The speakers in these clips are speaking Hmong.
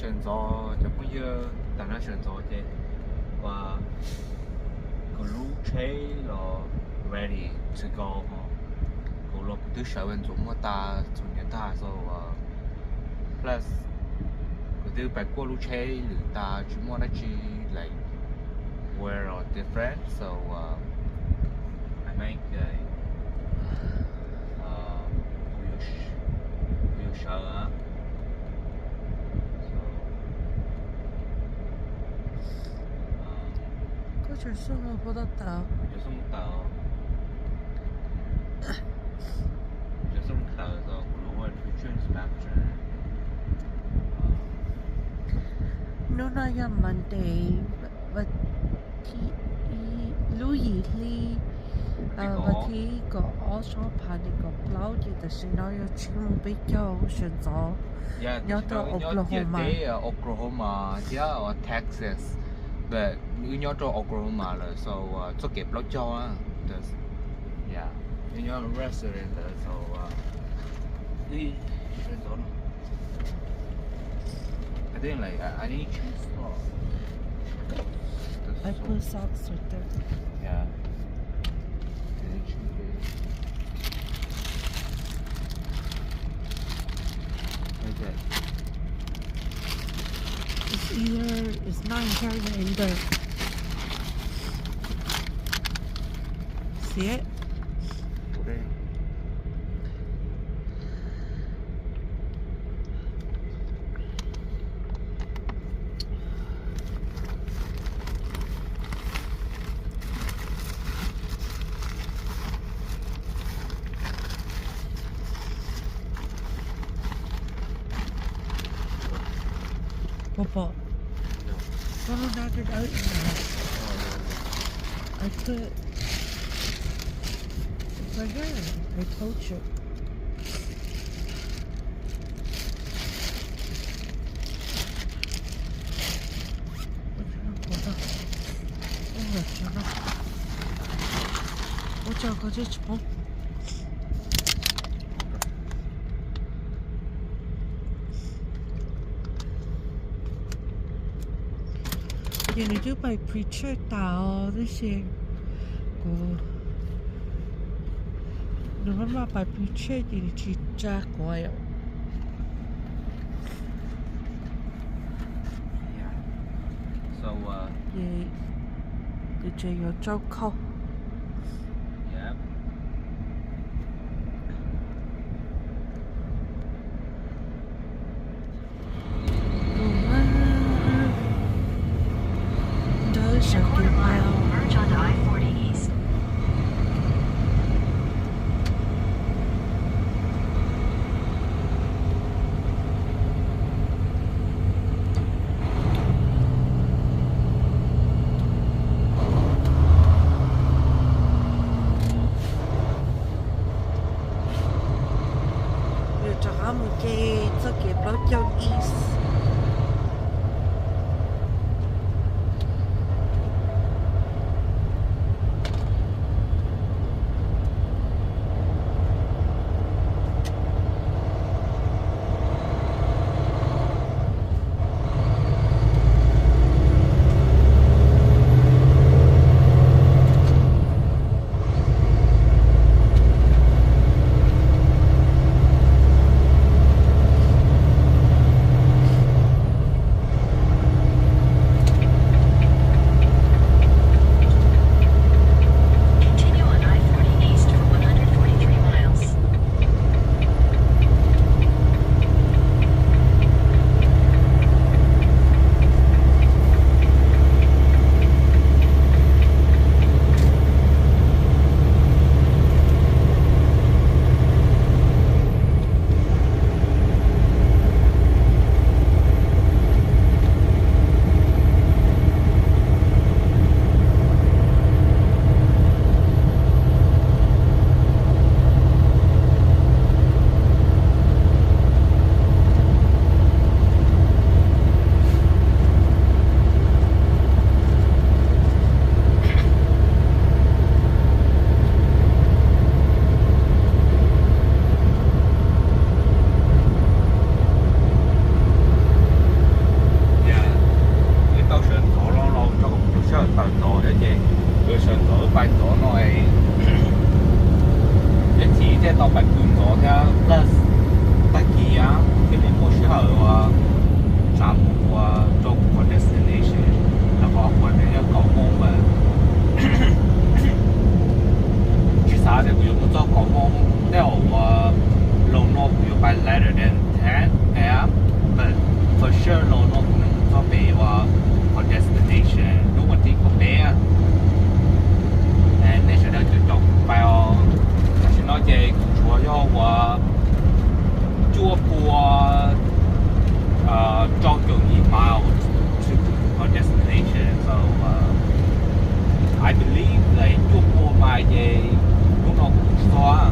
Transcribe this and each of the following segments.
Sawv ntxov cov phooj ywg, tam no sawv ntxov ces kuv lub tsheb los ready to go ho. Kuv los kuv twb sawv ntxov muaj tas txhua niam tag so plus kuv twb pais kuaj lub tsheb lwm tas tsis muaj dab tsi like wear or different so I make a kuv yuav sawv. Koj tseem xoj puas tau tawm? Kuv cov xoj mus tawm. Kuv cov xoj mus tawm so kuv los ua return inspector. Hnub no yog Monday, lub yim hli, vas thib kaum ob xyoo phav nees nkaum plaub ces tam sim no yog tsib moos peb caug sawv ntxov nyob rau Oklahoma. Oklahoma thiab Texas, but wb nyob rau Oklahoma lawm so txoj kev plaub caug. Wb nyob resident lawm so wb sawv ntxov no. I think like I, I need shoes. I put socks right there. Yeah. I need shoes. Right there. It's either, it's not in here or in there. See it? Okay. Pom pom. Koj lub nab dawb dawb. I put right here. I told you. Ua tsaug koj tsis paub. Ces nws twb pais pre-check tas os, tab sis kuv, nws maj mam pais pre-check ces nws tsis tsa kuv yom. Ces kuv tseem yuav tsau khau. Nrog sawv kev pais. Yus rov qab mus ke txoj kev plaub caug east. tau pais pw ntxov thiab, plus tag kis thiaj li muaj sij hawm uas tsav mus ua rau kuv qhov destination, rau qhov ua nws yog kaum moo mas tsis xav tias kuv yuav mus txog kaum moo, tej zaum uas laus no kuv yuav pais later than ten a.m., but for sure laus no kuv yuav mus txog pem uas qhov destination hnub vas thib kaum peb. Nej sawv daws caum kuv pais os. Tam sim no ces kuv tshuav yog uas cuaj pua rau caum yim miles to my destination, so I believe like cuaj pua miles ces hnub no kuv tsis txog,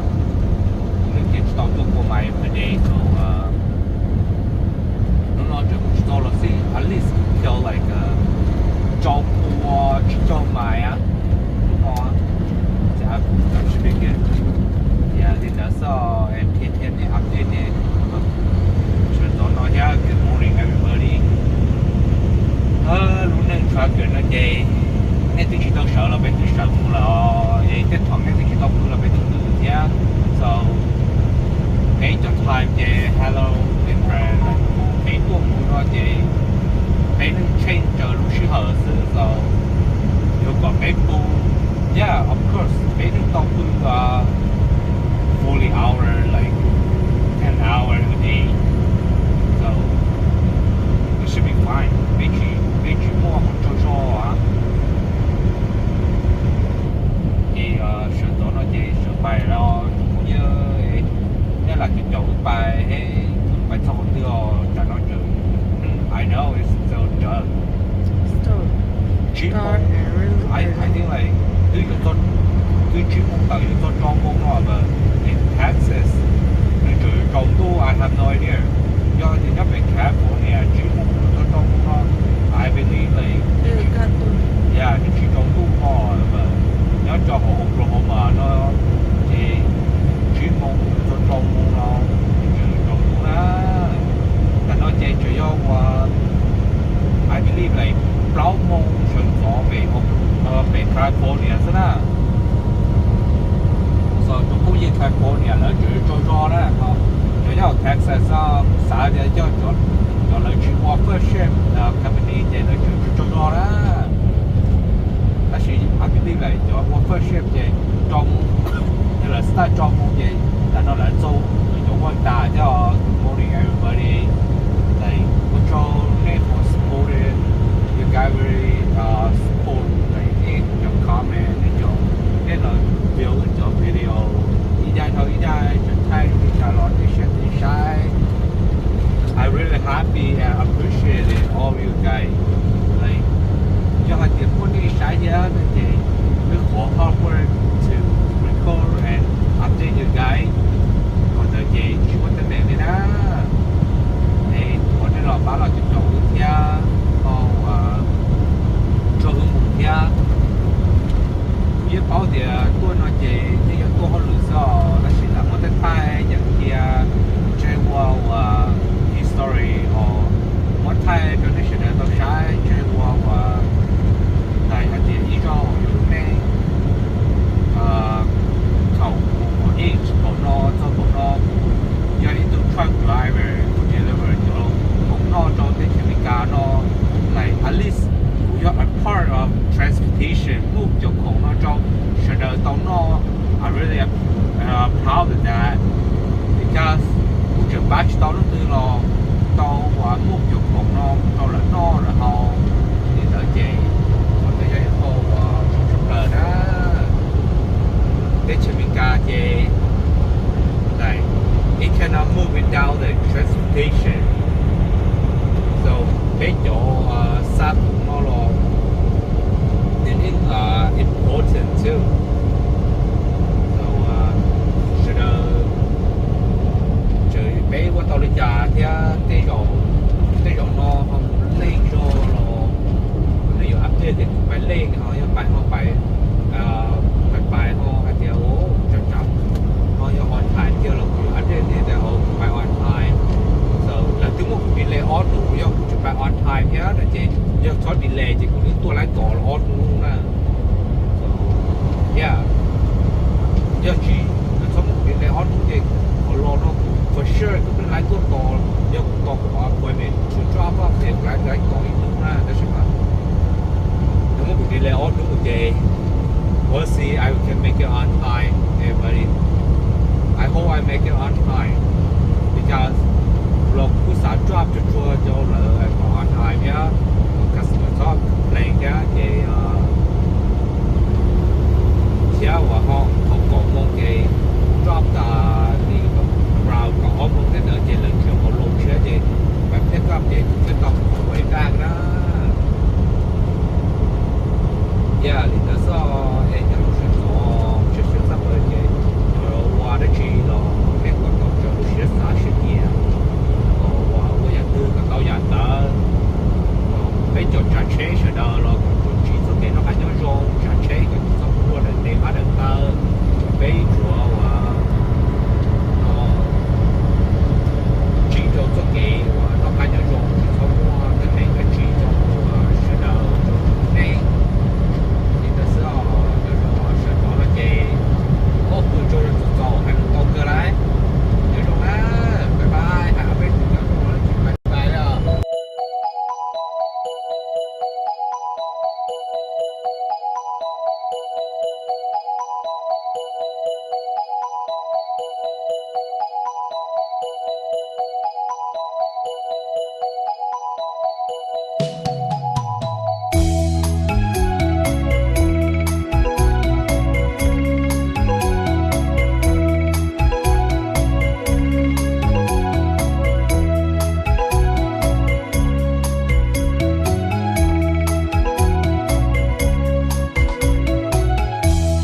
kuv yeej khiav tsis tau cuaj pua miles per day, so hnub no tseem mus tsis txog los xij, at least kuv khiav like rau pua tsib caug miles hnub no, should be good. Li ntawd xwb, thiab thiab nej update nej sawv ntxov no thiab. Good morning everybody. Lub neej trucker no ces nej twb tsis tau sawv los peb twb sawv mus lawm, es tej thaum nej twb tsis tau pw los peb twb pw thiab. So peb cov time ces hello different, peb tuaj mus no ces peb neej change lub sij hawm xwb, so yuav kom peb pw, yeah, of course peb neej tau pw forty hour, like ten hour a day, so it should be fine. Peb tsis, peb tsis muaj hauv tsaug zog. Ces sawv ntxov no ces sawv pais los, nyob lam caum wb pais, wb pais txog qhov twg os? Tam no tseem, I know it's still dark. Tsib moo, I think like twb yuav txog, twb tsib moo tawm yuav txog rau moo no lawm. In Texas nws tseem yuav tsaus ntuj, I have no idea. Yog tias nyob pem California tsib moo yuav txog rau moo no, I believe like, yeah, nws tsis tsaus ntuj ho lawm. Nyob rau hauv Oklahoma no ces tsib moo yuav txog rau moo no nws tseem tsaus ntuj na. Tam no ces tseem yog uas I believe like plaub moo sawv ntxov pem, pem California xwb na. So cov phooj ywg California lawv tseem tsaug zog na. Cov nyob hauv Texas kuv xav tias yog cov lawv tsis ua first shift company ces lawv tseem tsaug zog na. Tab sis I believe like cov ua first shift ces rau moo, yog lawv start rau moo ces tam no lawv txaus cov ua tas thiab. Good morning everybody. Like ua tsaug nej for supporting, you guys really support like nej cov comment, nej cov, nej los view cov video ib daim dhau ib daim, tseem thaij li cas los nej share nej saib. I really happy and appreciate it, all you guys. Like yog hais tias muaj nej saib thiab no ces wb qhuav hard work to record and update you guys. Qhov ntawd ces tsis muaj teeb meem li na. Es thov nej los pab los caum caum wb thiab, ho tsaug wb mus thiab. Kuv yeej paub tias tuaj no ces yeej yuav tuaj hauj lwm xwb os, tab sis lam muab thaij thaij yeem cia ntshe ua ua history os, muab thaij rau nej sawv daws tau saib ntshe ua ua, hais tias ib zaug yus lub neej. Thaum kuv age thaum no txog thaum no kuv yog ib tug truck driver, kuv deliver cov khoom noj rau teb chaws Amelikas no. Like at least kuv yog a part of transportation, move cov khoom no rau sawv daws tau noj. I really proud of that because kuv tseem pab tsis tau leej twg los tau uas move cov khoom no rau lawv noj lawv haus. Li ntawd ces qhov ntawd yog ib qho uas zoo tshaj plaws na. Teb chaws Amelikas ces like it cannot move without the transportation. So peb cov xa khoom no los nws yeej important too. So sawv daws, txawm peb ua tau li cas thiab tej zaum, tej zaum no ho mus lej zog los nej yuav update tias kuv pais lej ho yog pais ho pais, pais pais ho hais tias tsam tsam ho yog on time kiag los kuv yuav update nej tias kuv pais on time. So lawv twb muab kuv delay ob hnub, yog kuv tsis pais on time thiab no ces yog txhob delay ces kuv twb tuaj laib tom los ob hnub na. So yeah, yog tsis, lawv txhob muab kuv delay ob Ces qhov los no kuv for sure kuv twb laib tuaj tos, yog kuv tos kuv appointment to drop off ces kuv laib laib tos ib hnub na, tab sis mas nws muab kuv delay ob hnub ces we'll see I can make it on time, everybody. I hope I make it on time because los kuv kuj xav drop tsuag tsuag rau lawv kom on time thiab, kom customer txhob complain thiab ces thiab uas ho thaum kaum moos ces drop tas li around kaum ob moos tej ntawd ces lawv tseem ua loo tshiab ces mam pick up ces kuv thiaj tau way back na. Yog li ntawd xwb es nyob rau sawv ntxov tshwj xeeb txaj plaws ces yuav ua dab tsi los peb kom tau raws lub siab xav siab nyiam, kom ua yam twg kom tau yam ntawd, kom peb cov tsav tsheb sawv daws los kom tsuas ntsib txoj kev noj qab nyob zoo, tsav tsheb kom tsis txhob pluag dawm tes qab dawm taw, kom peb tsuas ua ntsib rau txoj kev uas noj qab nyob zoo, tsis txhob muaj teeb meem dab tsi rau sawv daws rau tsev neeg. Li ntawd xwb os, nyob rau sawv ntxov no ces ob pus rau txaus txaus hais lus tau kawg lauj. Nyob zoo na, bye bye, hais ob peb pus nyob zoo no tsis bye bye os.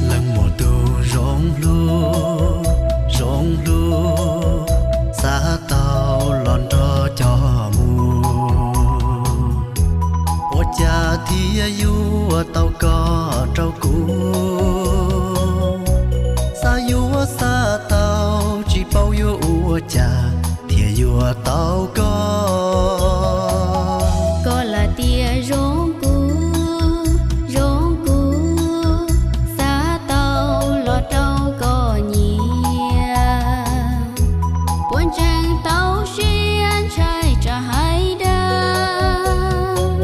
Leej muam tus zoo hlub, zoo hlub, xav tau los nrog coj mus. Ua cas thiaj yuav tau koj rau kuv? Xav yuav xav tau, tsis paub yuav ua cas thiaj yuav tau koj. Koj lam tias zoo kuv, zoo kuv, xav tau los rau koj nyiam. Puas ntseeg tau siab ntshai tsam hais dag,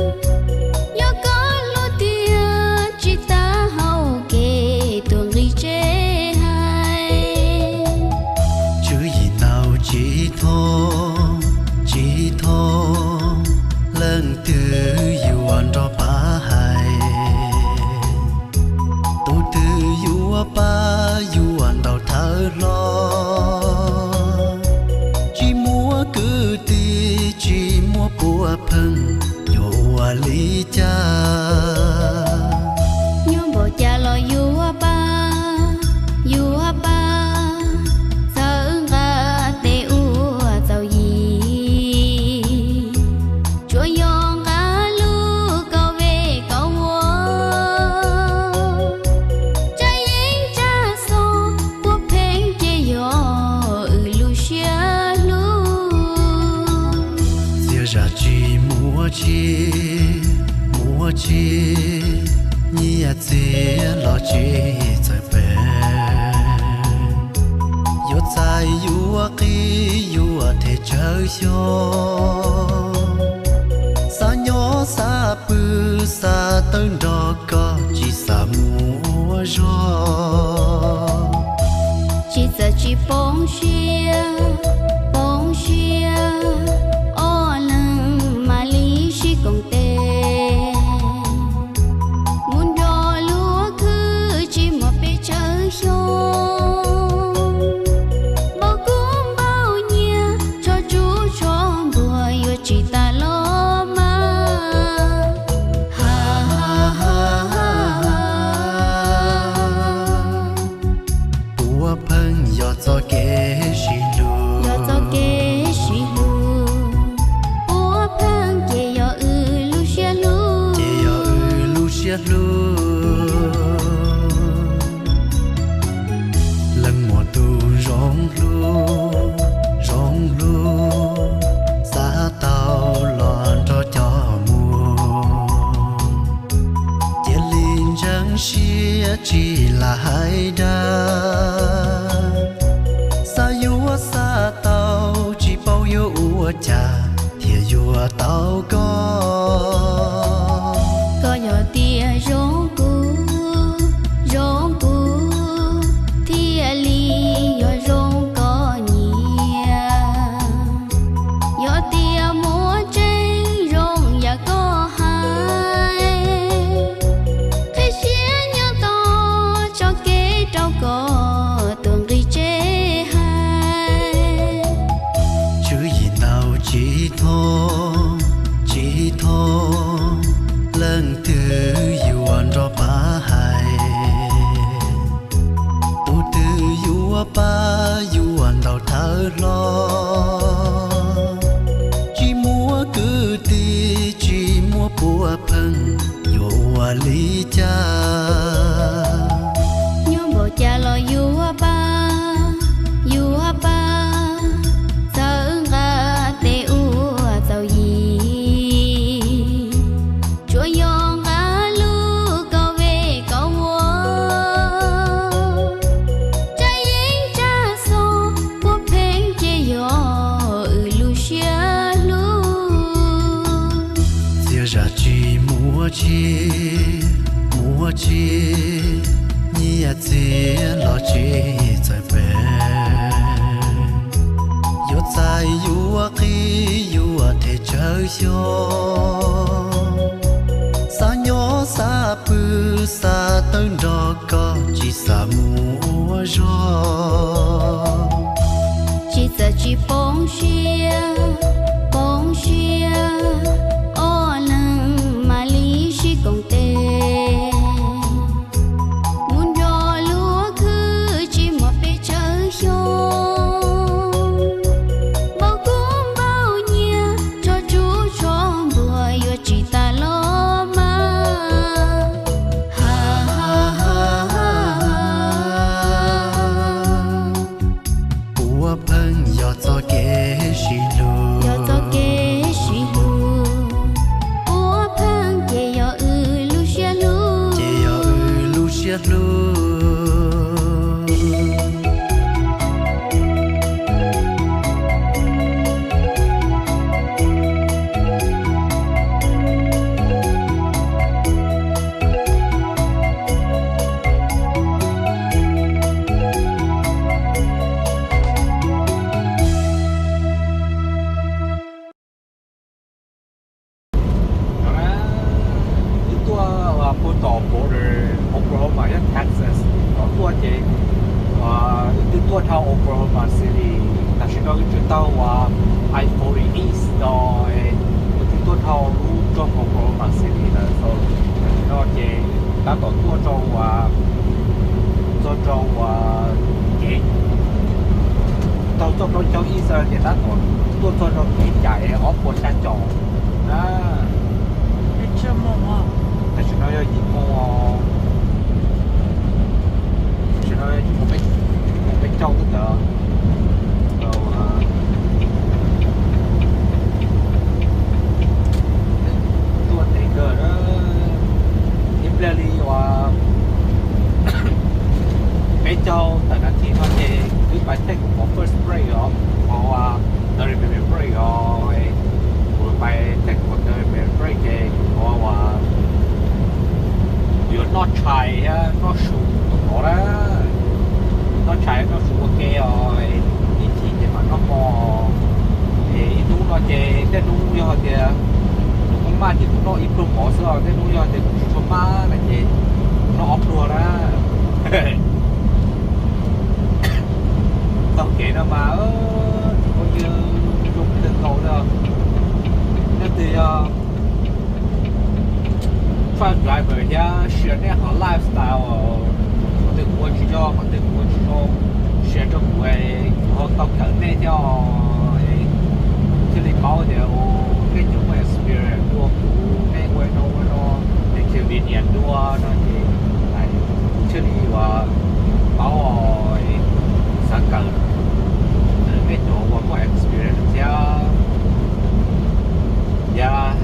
yog koj hlub tiag tsis tas hau kev tuaj nqis tsev hais. Tswv yim ntau tsis thoob, tsis thoob, leej twg yuav nrog pab hais? Tus twg yuav pab yuav ntaus thawj hlo? Tsis muaj kwv tij, tsis muaj puav pheej, yuav ua li cas? Nyuaj npaum cas los yuav pab, yuav pab, txawm nqa tes ua txaus yim. Tsuas yog nqa lub kaum vej kaum vuag, tsab yeeb tsab xov, puav pheej ces yog wb lub siab hlub. Txias zam tsis muaj tsi, muaj tsi, nyiaj txiag los tsis txawj peem. Yuav txais yuav qi yuav them tsawg xyoo, xav nyob xav pw xav tawm nrog koj tsis xav mus ua zog. Tsis txawj tsis poob siab, poob siab, ob leeg mam li sib koom tes. Mus nrog luag khwv tsis muaj pes tsawg xyoo, npaum kub npaum nyias, tsho tsub tsho ntuag yuav tsis tas los mas. Ha ha ha ha ha. Puav pheej yog txoj kev sib hlub, yog txoj kev sib hlub. Puav pheej ces yog wb lub siab hlub, ces yog wb lub siab hlub. Leej muam tus zoo hlub, zoo hlub, xav tau los nrog coj mus. Cia li ntseeg siab tsis lam hais dag. tawv hlo, tsis muaj kwv tij, tsis muaj puav pheej, yuav ua li cas? Nyuaj npaum cas los yuav pab, yuav pab, txawv nqa tes ua txaus yim. Tsuas yog nqa lub kaum vej kaum vuag, tsaj yeeb tsaj xov, puav pheej ces yog wb lub siab hlub. Txias zam tsis muaj tshis, muaj tshis, nyiaj txiag los tsis txawj peem. Yuav txais yuav qhib yuav them tsawv xyoo, xav nyob xav pw xav tawg nrog koj, tsis xav mus ua zog. Tsis txawj tsis poob siab, poob siab, ob leeg mam li sib koom tes. Mus nrog luag khwv tsis muaj pes tsawg xyoo, npaum kub npaum nyiaj, tsho tsuj tsho ntuag yuav tsis tas los mas. Ha ha ha ha ha. Puav pheej yog txoj kev sib hlub, yog txoj kev sib hlub. Puav pheej ces yog wb lub siab hlub, ces yog wb lub siab hlub. No na, wb tuaj puag tom border Oklahoma thiab Texas los tuaj ces wb twb tuaj dhau Oklahoma City, tam sim no wb tseem taug ua I forty East no, wb twb tuaj dhau lub nroog Oklahoma City lawm. Tam sim no ces tab tom tuaj rau ua, tuaj rau ua kev, taug txoj plaub caug East ces tab tom tuaj txog rau kev cai ob puas xya caum na. Tam sim no yog yim moo, tam sim no yog yim moo peb caug ntawd. Tuaj ntev kawg, ib pliag li uas peb caug tawm nas this no ces wb pais take kuv first break os, kuv thirty minute break os, kuv pais take kuv thirty minute break ces kuv yuav noj tshais thiab noj su tom no na. Noj tshais noj su ua ke os, ib chim ces mam noj hmo. Ces ib hnub no ces tej hnub yog hais tias kuv maj ces kuv noj ib pluag mov xwb os, tej hnub yog tias kuv tsis tshua maj na ces kuv noj ob pluag na. Taug kev no mas tsis muaj yeej zoo kawg nkaus li. Leej twg yog truck driver thiab share nej qhov lifestyle, qhov twg kuv ua tsis zoo, qhov twg kuv ua tsis zoo, share rau kuv, kuv ho tau kawm nej thiab os. Thiaj li paub tias nej cov muaj experience dua kuv, nej ua no ua no, nej convenient dua no ces kuv thiaj li ua paub, xav kawm nej cov uas muaj experience thiab. Yog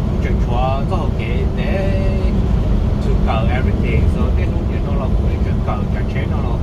kuv tseem tshuav txoj hauv kev ntev to kawm everything, so tej hnub niaj no los kuv yeej tseem kawm tsav tsheb no los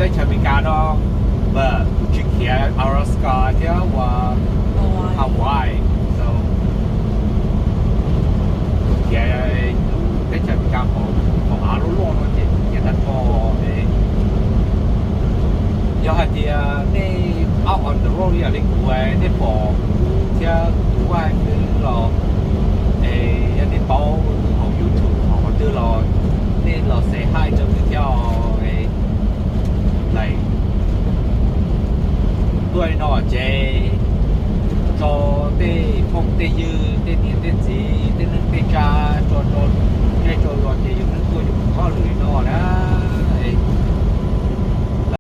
Teb chaws Amelikas no, kuv tsis khiav Alaska thiab uas Hawaii, so kuv khiav teb chaws Amelikas hauv av luaj luaj no ces khiav tag nrho. Yog hais tias nej out on the road ib yam li kuv, nej pom kuv thiab kuv tus wife los, es yog nej paub hauv YouTube hauv qhov twg los nej los say hi rau kuv thiab os. Tuaj li no ces tso tej phooj tej ywg tej niam tej